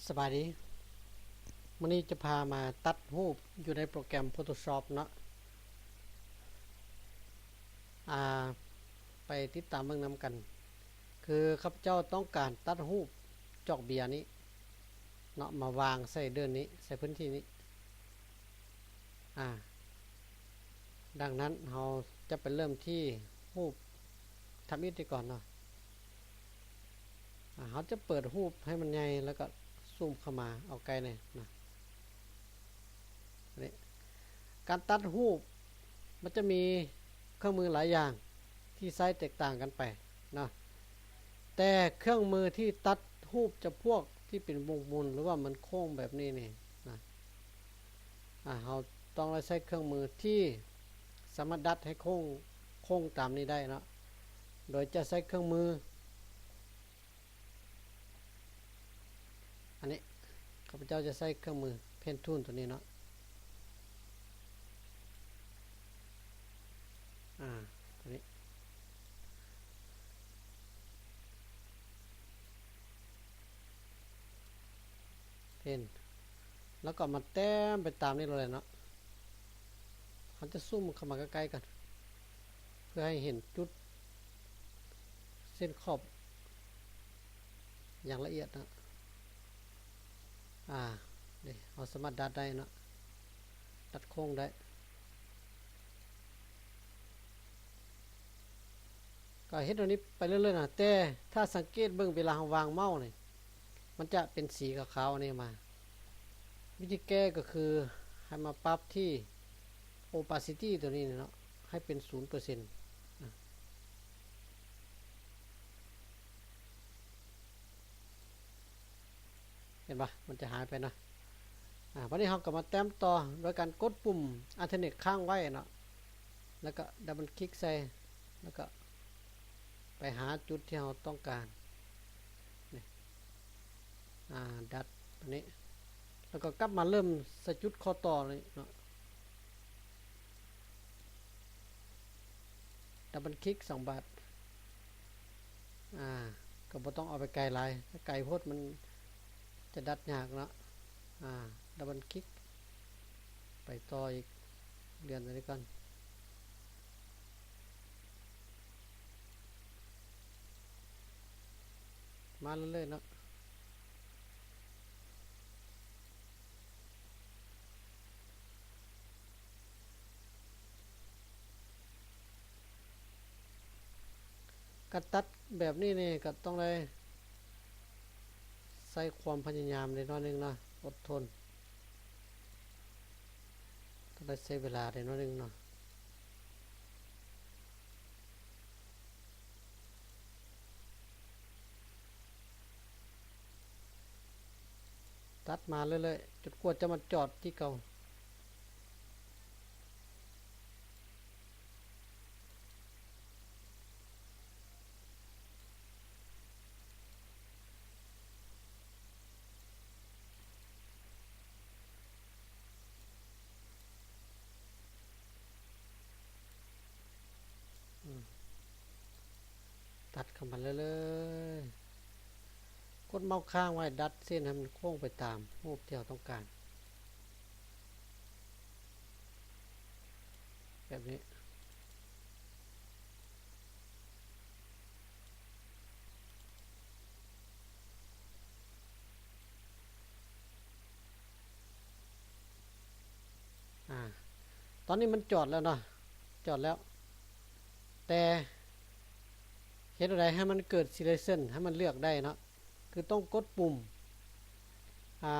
ສະບາຍດີ. ມື້ນີ້ຈະພາມາຕັດຮູບຢູ່ໃນໂປຣແກຣມ Photoshop ເນາະ. ອ່າ ໄປຕິດຕາມເບິ່ງນຳກັນ. ຄືຂ້າພະເຈົ້າຕ້ອງການຕັດຮູບຈອກເບຍນີ້ເນາະ ມາວາງໃສ່ເດີ່ນນີ້ ໃສ່ພື້ນທີ່ນີ້. ອ່າ ດັ່ງນັ້ນເຮົາຈະໄປເລີ່ມທີ່ຮູບທຳອິດນີ້ກ່ອນເນາະ. ອ່າ ເຮົາຈະເປີດຮູບໃຫ້ມັນໃຫຍ່ ແລ້ວກໍຊູມເຂົ້າມາເອົາໃກ້ແດ່ນະ. ນີ້ ການຕັດຮູບມັນຈະມີເຄື່ອງມືຫຼາຍຢ່າງທີ່ໃຊ້ແຕກຕ່າງກັນໄປເນາະ. ແຕ່ເຄື່ອງມືທີ່ຕັດຮູບຈຳພວກທີ່ເປັນວົງໝຸນ ຫຼືວ່າມັນໂຄ້ງແບບນີ້ນີ້ນະ ອ່າ ເຮົາຕ້ອງໄດ້ໃຊ້ເຄື່ອງມືທີ່ສາມາດດັດໃຫ້ໂຄ້ງ ໂຄ້ງຕາມນີ້ໄດ້ເນາະ ໂດຍຈະໃຊ້ເຄື່ອງມື ອັນນີ້ ຂ້າພະເຈົ້າຈະໃຊ້ເຄື່ອງມື Pen Tool ຕົວນີ້ເນາະ. ອ່າ ຕົວນີ້ Pen ແລ້ວກໍມາແຕ້ມໄປຕາມນີ້ໂລດແຫຼະເນາະ. ເຮົາຈະຊູມເຂົ້າມາໃກ້ໆກ່ອນ ເພື່ອໃຫ້ເຫັນຈຸດເສັ້ນຂອບຢ່າງລະອຽດເນາະ. ອ່າ ນີ້ ເຮົາສາມາດດັດໄດ້ເນາະ ດັດໂຄ້ງໄດ້. ກໍເຮັດແບບນີ້ໄປເລື້ອຍໆນະ ແຕ່ຖ້າສັງເກດເບິ່ງເວລາເຮົາວາງເມົານີ້ ມັນຈະເປັນສີຂາວໆອັນນີ້ມາ. ວິທີແກ້ກໍຄືໃຫ້ມາປັບທີ່ Opacity ຕົວນີ້ເນາະ ໃຫ້ເປັນສູນເປີເຊັນ. ເຫັນບໍ່? ມັນຈະຫາຍໄປເນາະ. ອາ ບາດນີ້ເຮົາກໍມາແຕ້ມຕໍ່ໂດຍການກົດປຸ່ມ Alternate ຄ້າງໄວ້ເນາະ ແລ້ວກໍ Double Click ໃສ່ ແລ້ວກໍໄປຫາຈຸດທີ່ເຮົາຕ້ອງການ ນີ້ ອາ ດັດຕົວນີ້ ແລ້ວກໍກັບມາເລີ່ມໃສ່ຈຸດຂໍ້ຕໍ່ນີ້ເນາະ. Double Click ສອງບາດ ອາ ກໍບໍ່ຕ້ອງເອົາໄປໄກຫຼາຍ ຖ້າໄກໂພດມັນຈະດັດຍາກເນາະ. ອາ Double Click ໄປຕໍ່ອີກ ເລື່ອນຕົວນີ້ກ່ອນ ມາເລື້ອຍໆເນາະ. ການຕັດແບບນີ້ນີ້ກໍຕ້ອງໄດ້ໃຊ້ຄວາມພະຍາຍາມໄດ້ໜ້ອຍໜຶ່ງເນາະ ອົດທົນ ຕ້ອງໄດ້ໃຊ້ເວລາໄດ້ໜ້ອຍໜຶ່ງເນາະ. ຕັດມາເລື້ອຍໆ ຈົນກວ່າຈະມາຈອດທີ່ເກົ່າ. ຕັດເຂົ້າມາເລື້ອຍໆ ກົດເມົາຄ້າງໄວ້ ດັດເສັ້ນໃຫ້ມັນໂຄ້ງໄປຕາມຮູບທີ່ເຮົາຕ້ອງການ ແບບນີ້. ອາ ຕອນນີ້ມັນຈອດແລ້ວເນາະ ຈອດແລ້ວ ແຕ່ເຮັດແນວໃດໃຫ້ມັນເກີດ selection ໃຫ້ມັນເລືອກໄດ້ເນາະ ຄືຕ້ອງກົດປຸ່ມ ອາ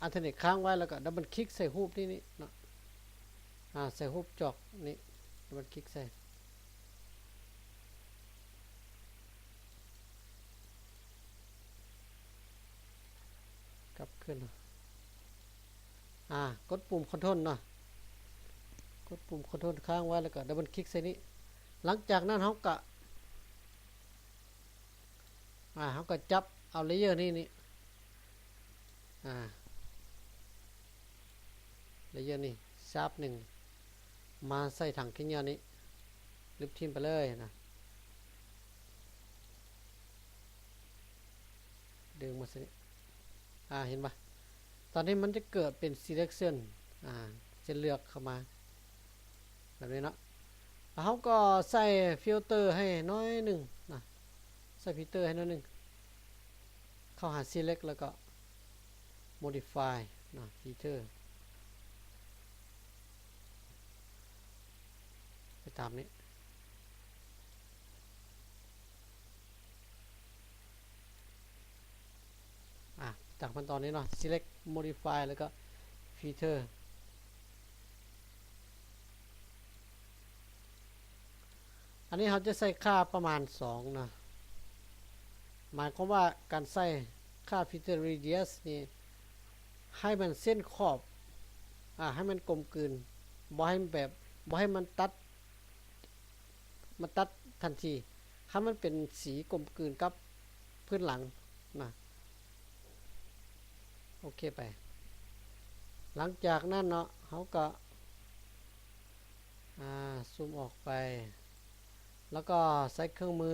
Alternate ຄ້າງໄວ້ ແລ້ວກໍ Double Click ໃສ່ຮູບນີ້ນີ້ເນາະ ອາ ໃສ່ຮູບຈອກນີ້ Double Click ໃສ່ ກັບຄືນ ອາ ກົດປຸ່ມ Control ເນາະ ກົດປຸ່ມ Control ຄ້າງໄວ້ ແລ້ວກໍ Double Click ໃສ່ນີ້. ຫຼັງຈາກນັ້ນເຮົາກະ ອາ ເຮົາກໍຈັບເອົາ layer ນີ້ນີ້ ອາ layer ນີ້ Sharp ໜຶ່ງ ມາໃສ່ຖັງຂີ້ເຫຍື້ອນີ້ ລຶບຖິ້ມໄປເລີຍນະ ດຶງມາໃສ່ນີ້. ອາ ເຫັນບໍ່? ຕອນນີ້ມັນຈະເກີດເປັນ selection ອາ ຈະເລືອກເຂົ້າມາແບບນີ້ເນາະ. ແລ້ວເຮົາກໍໃສ່ຟິວເຕີໃຫ້ໜ້ອຍໜຶ່ງນະ, ໃສ່ຟິວເຕີໃຫ້ໜ້ອຍໜຶ່ງ. ເຂົ້າຫາ select ແລ້ວກໍ modify ນະ filter ໄປຕາມນີ້. ອາ ຕາມຂັ້ນຕອນນີ້ເນາະ select modify ແລ້ວກໍ filter. ອັນນີ້ເຮົາຈະໃສ່ຄ່າປະມານສອງນະ, ໝາຍຄວາມວ່າການໃສ່ຄ່າ filter radius ນີ້ ໃຫ້ມັນເສັ້ນຂອບ ອາ ໃຫ້ມັນກົມກືນ, ບໍ່ໃຫ້ແບບ ບໍ່ໃຫ້ມັນຕັດ ມັນຕັດທັນທີ, ໃຫ້ມັນເປັນສີກົມກືນກັບພື້ນຫຼັງນະ. ໂອເຄໄປ. ຫຼັງຈາກນັ້ນເນາະ ເຮົາກໍ ອາ ຊູມອອກໄປ ແລ້ວກໍໃຊ້ເຄື່ອງມື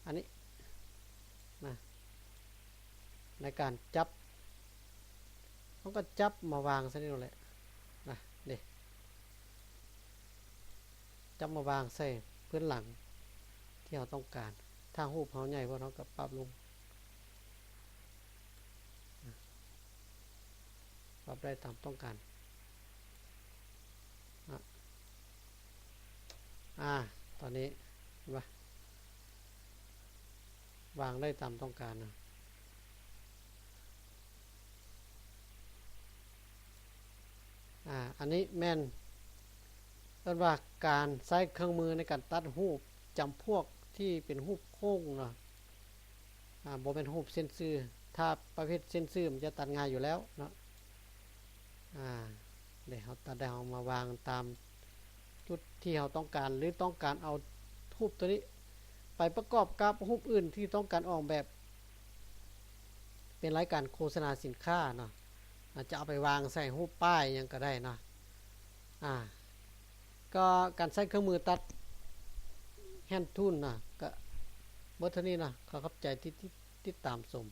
ອັນນີ້ນະ ໃນການຈັບ, ເຮົາກໍຈັບມາວາງໃສ່ນີ້ໂລດແຫຼະນະ ເດ້. ຈັບມາວາງໃສ່ພື້ນຫຼັງທີ່ເຮົາຕ້ອງການ. ຖ້າຮູບເຮົາໃຫຍ່ໂພດ ເຮົາກໍປັບລົງ, ປັບໄດ້ຕາມຕ້ອງການ. ອາ ອາ ຕອນນີ້ເຫັນບໍ່? ວາງໄດ້ຕາມຕ້ອງການນະ. ອາ ອັນນີ້ແມ່ນເອີ້ນວ່າການໃຊ້ເຄື່ອງມືໃນການຕັດຮູບຈຳພວກທີ່ເປັນຮູບໂຄ້ງເນາະ, ອາ ບໍ່ແມ່ນຮູບເສັ້ນຊື່. ຖ້າປະເພດເສັ້ນຊື່ມັນຈະຕັດງ່າຍຢູ່ແລ້ວເນາະ. ອາ ເດ ເຮົາຕັດໄດ້ ເຮົາມາວາງຕາມຈຸດທີ່ເຮົາຕ້ອງການ ຫຼື ຕ້ອງການເອົາຮູບຕົວນີ້ໄປປະກອບກັບຮູບອື່ນທີ່ຕ້ອງການອອກແບບເປັນລາຍການໂຄສະນາສິນຄ້າເນາະ, ອາດຈະເອົາໄປວາງໃສ່ຮູບປ້າຍຫຍັງກໍໄດ້ເນາະ. ອາ ກໍການໃຊ້ເຄື່ອງມືຕັດ hand tool ນະ ກໍເບິດເທົ່ານີ້ເນາະ. ຂໍຂອບໃຈທີ່ຕິດຕາມຊົມ.